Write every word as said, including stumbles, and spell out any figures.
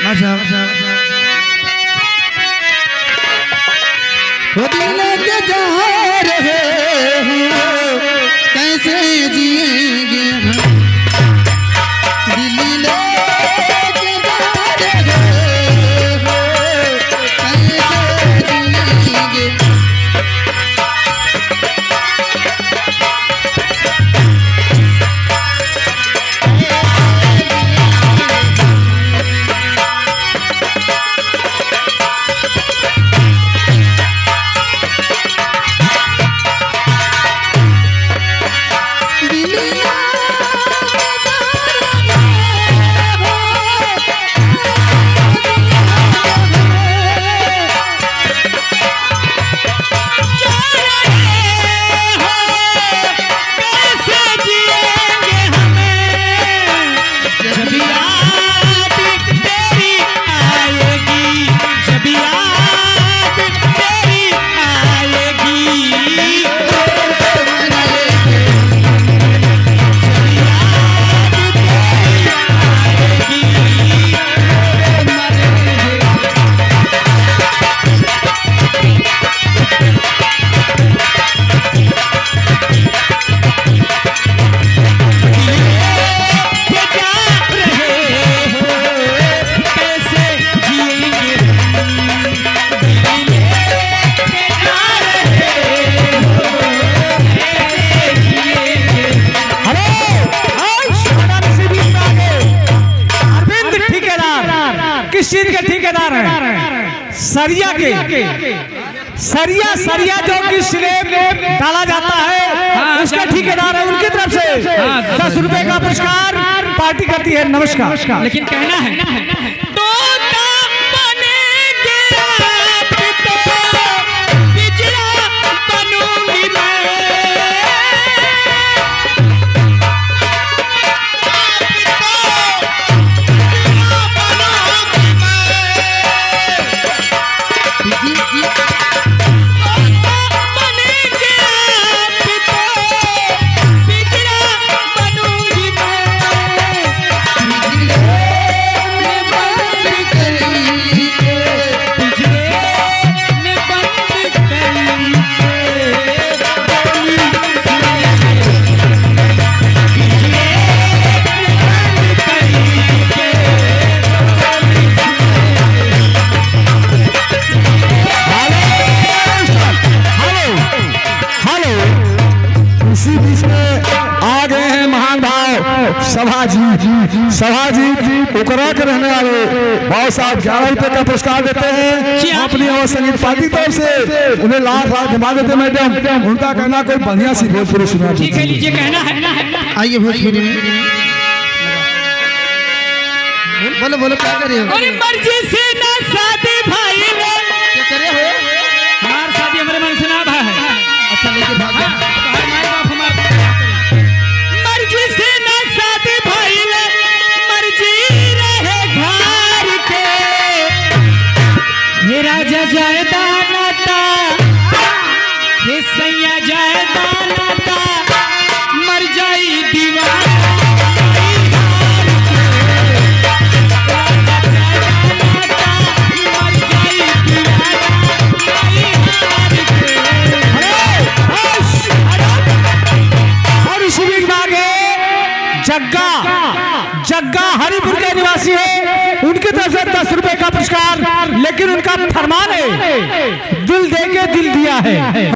अच्छा। वो दिल के जहाँ रहे हो, कैसे जिएंगे हम? दिल लेके जा रहे हो, कैसे जिएंगे? हेलो, आज हमारे बीच में आ गए अरविंद ठेकेदार। किस चीज के ठेकेदार हैं? सरिया के। सरिया, सरिया जो कि स्लैब डाला जाता है, हाँ, उसका हाँ। ठेकेदार है। उनकी तरफ से हाँ, दस रुपए का पुरस्कार पार्टी करती है। नमस्कार। लेकिन कहना है, तोता बनेंगे आप तो, पिंजरा बनूंगी मैं। हेलो, इसी बीच में आ गए हैं महान भाव सभा जी। सभा जी, ओकरा के रहने वाले भाव साहब ग्यारह रुपए का पुरस्कार देते हैं। जी हाँ। अपनी आवाज संगीत पार्टी की तरफ से उन्हें लाख लाख धन्यवाद देते हैं। मैडम, उनका कहना कोई बढ़िया सी भोजपुरी सुना दीजिए। ठीक है, लीजिए, कहना है। आइए भोजपुरी में। बोलो, बोलो, क्या कर रहे हो? अरे मर्जी से ना शादी भइल। क्या कर रहे हो? हमार शादी हमरे मन से ना भा है। अच्छा, लेके भाग गया। हाँ, हमार माई बाप हमार मर्जी से ना शादी भइल, मर्जी रहे घर के। हे राजा जाए दाना ता, हे सैया जाए दाना ता, मर जाई दीवाना। और इसी बीच में आगे जग्गा, जग्गा हरिपुर के निवासी है, उनकी तरफ से दस रुपए का पुरस्कार, लेकिन उनका फरमान है, दिल दे के दिल दिया है।